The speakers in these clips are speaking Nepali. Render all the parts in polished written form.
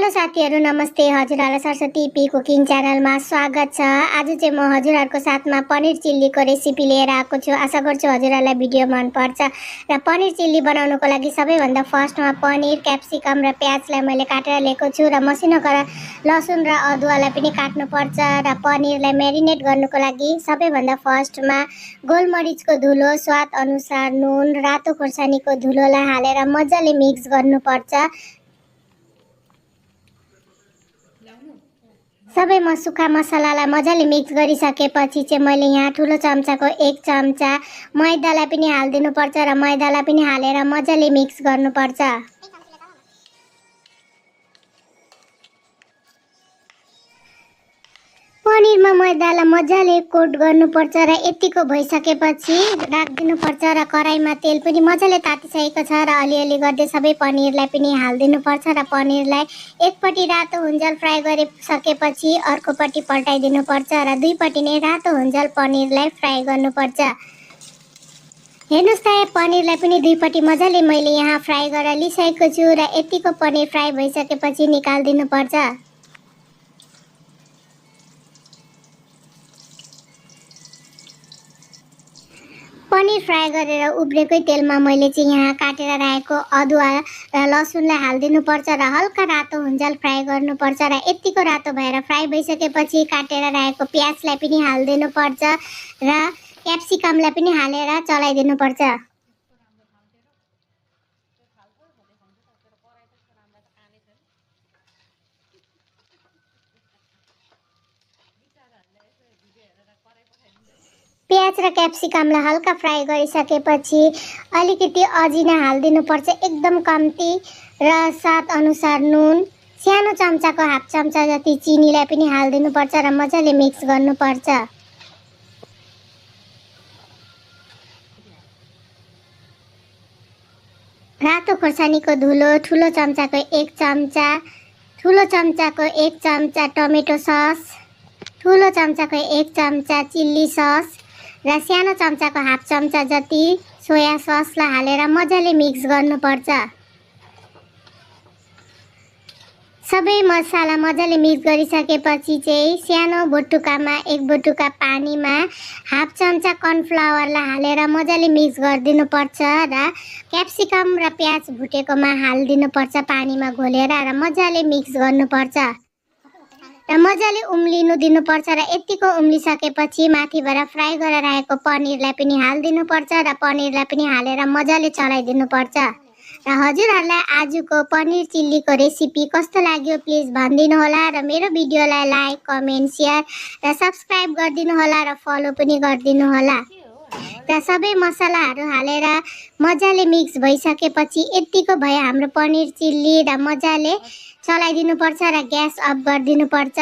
हेलो साथीहरु, नमस्ते। हजुरहरुलाई सरस्वती पी कुकिङ च्यानलमा स्वागत छ। आज चाहिँ म हजुरहरुको साथमा पनिर चिल्लीको रेसिपी लिएर आएको छु। आशा गर्छु हजुरहरुलाई भिडियो मन पर्छ। र पनिर चिल्ली बनाउनको लागि सबैभन्दा फर्स्टमा पनिर, क्याप्सिकम र प्याजलाई मैले काटेर ल्याएको छु र मसिनो गरेर लसुन र अदुवालाई पनि काट्नु पर्छ। र पनिरलाई म्यारिनेट गर्नको लागि सबैभन्दा फर्स्टमा गोलमरिचको धुलो, स्वाद अनुसार नुन, रातो खोर्सानीको धुलोलाई हालेर मज्जाले मिक्स गर्नुपर्छ। सबै सुक्खा मसलालाई मजाले मिक्स गरिसकेपछि चाहिँ मैले यहाँ ठुलो चम्चाको 1 चम्चा मैदालाई पनि हाल्दिनुपर्छ र मैदालाई पनि हालेर मजाले मिक्स गर्नुपर्छ। पनिरमा मैदालाई मजाले कोट गर्नुपर्छ र यतिको भइसकेपछि राखिदिनुपर्छ र कराईमा तेल पनि मजाले तातिसकेको छ र अलिअलि गर्दै सबै पनिरलाई पनि हाल्दिनुपर्छ र पनिरलाई एकपट्टि रातो हुन्जेल फ्राई गरिसकेपछि अर्कोपट्टि पल्टाइदिनुपर्छ र दुईपट्टि नै रातो हुन्जेल पनिरलाई फ्राई गर्नुपर्छ। हेर्नुस् त पनिरलाई पनि दुईपट्टि मजाले मैले यहाँ फ्राई गरेर लिइसकेको छु र यतिको पनिर फ्राई भइसकेपछि निकाल्दिनुपर्छ। पनिर फ्राई गरेर उब्रेकै तेलमा मैले चाहिँ यहाँ काटेर राखेको अदुवा र लसुनलाई हाल्दिनुपर्छ र हल्का रातो हुन्जेल फ्राई गर्नुपर्छ र यतिको रातो भएर फ्राई भइसकेपछि काटेर राखेको प्याजलाई पनि हाल्दिनुपर्छ र क्याप्सिकमलाई पनि हालेर चलाइदिनुपर्छ। प्याज र क्याप्सिकमलाई हल्का फ्राई गरिसकेपछि अलिकति अजिना हाल्दिनुपर्छ, एकदम कम्ती, र स्वाद अनुसार नुन, सानो चम्चाको हाफ चम्चा जति चिनीलाई पनि हाल्दिनुपर्छ र मजाले मिक्स गर्नुपर्छ। रातो खोर्सानीको धुलो ठुलो चम्चाको 1 चम्चा, ठुलो चम्चाको 1 चम्चा टमेटो सस, ठुलो चम्चाको 1 चम्चा चिल्ली सस र सानो चम्चाको हाफ चम्चा जति सोया ससलाई हालेर मजाले मिक्स गर्नुपर्छ। सबै मसला मजाले मिक्स गरिसकेपछि चाहिँ सानो बटुकामा 1 बटुका पानीमा हाफ चम्चा कर्नफ्लावरलाई हालेर मजाले मिक्स गरिदिनुपर्छ र क्याप्सिकम र प्याज भुटेकोमा हालिदिनुपर्छ पानीमा घोलेर र मजाले मिक्स गर्नुपर्छ र मजाले उम्लिनु दिनुपर्छ र यतिको उम्लिसकेपछि माथिबाट फ्राई गरेर राखेको पनिरलाई पनि हाल्दिनुपर्छ र पनिरलाई पनि हालेर मजाले चलाइदिनुपर्छ। र हजुरहरुलाई आजको पनिर चिल्लीको रेसिपी कस्तो लाग्यो प्लिज भनिदिनु होला र मेरो भिडियोलाई लाइक, कमेन्ट, शेयर र सब्स्क्राइब गरिदिनु होला र फलो पनि गरिदिनु होला। र सबै मसलाहरू हालेर मजाले मिक्स भइसकेपछि यतिको भयो हाम्रो पनिर चिल्ली र मजाले चलाइदिनुपर्छ र ग्यास अफ गरिदिनुपर्छ।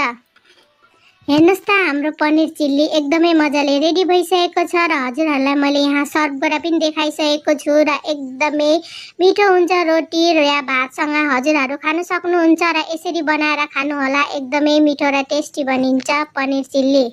हेर्नुस् त हाम्रो पनिर चिल्ली एकदमै मजाले रेडी भइसकेको छ र हजुरहरुलाई मैले यहाँ सर्भ गरेर पनि देखाइसकेको छु र एकदमै मिठो हुन्छ। रोटी र या भातसँग हजुरहरु खान सक्नुहुन्छ र यसरी बनाएर खानु होला, एकदमै मिठो र टेस्टी बनिन्छ पनिर चिल्ली।